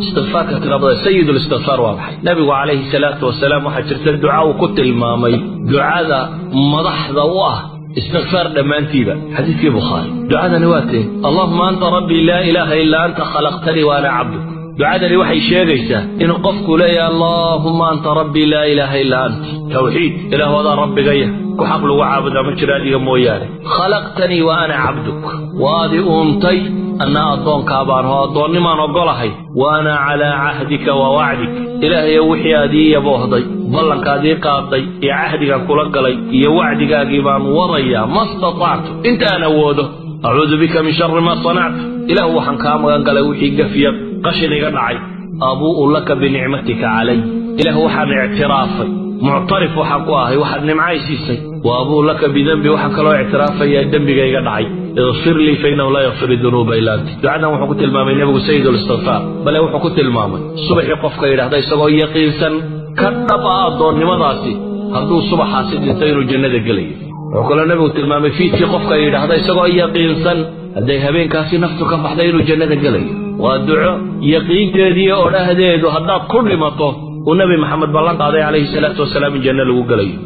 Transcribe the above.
Istikfaarka tirabada, sayid listikfaar waa maxay? Nabigu calayhi salaatu wasalaam waxaa jirta duca uu ku tilmaamay ducada madaxda u ah istikfaar dhammaantiiba, xadiidkii Bukhaari. Ducadani waa tee? Allahuma anta rabbii, laa ilaaha ilaa anta, khalaqtanii wa ana cabduk. Ducadani waxay sheegaysaa inuu qofku leeyahay allahuma anta rabbii, laa ilaaha ilaa ant, tawxiid, ilaah adaa rabbigaya, ku xaq lagu caabudaa ma jira adiga mooyaane, khalaqtanii wa ana cabduk, waad i uuntay, annaa addoonkaa baan oo addoonnimaan oggolahay, wa ana calaa cahdika wa wacdik, ilaahayo wixii aad ii yaboohday, ballankaad ii qaaday iyo cahdigaan kula galay iyo wacdigaagii baan wadayaa, ma statactu, inta aan awoodo, acuudu bika min shari maa sanactu, ilaahu waxaan kaa magan galay wixii gafiya qashin iga dhacay, abuu'u laka binicmatika calay, ilaahu waxaan ictiraafay, muctarif waxaan ku ahay waxaad nimcay siisay, wa abuu laka bidenbi, waxaan kaloo ictiraafayaa dembiga iga dhacay, ikfir lii fa innahu laa yakfir dunuuba ila ant. Ducadan wuxuu ku tilmaamay nebigu sayid listikfaar, bale wuxuu ku tilmaamay subaxii qofka yidhahda isagoo yaqiinsan ka dhab ah addoonnimadaasi, hadduu subaxaasi dhinto inuu jannada gelayo. Wuxuu kaloo nebigu tilmaamay fiidkii qofka yidhaahda isagoo yaqiinsan hadday habeenkaasi naftu ka baxday inuu jannada gelayo. Waa duco yaqiinteediiyo odhahdeedu haddaad ku dhimato uu Nebi Maxamed ballan qaaday calayhi salaatu wasalaam in janno lagu gelayo.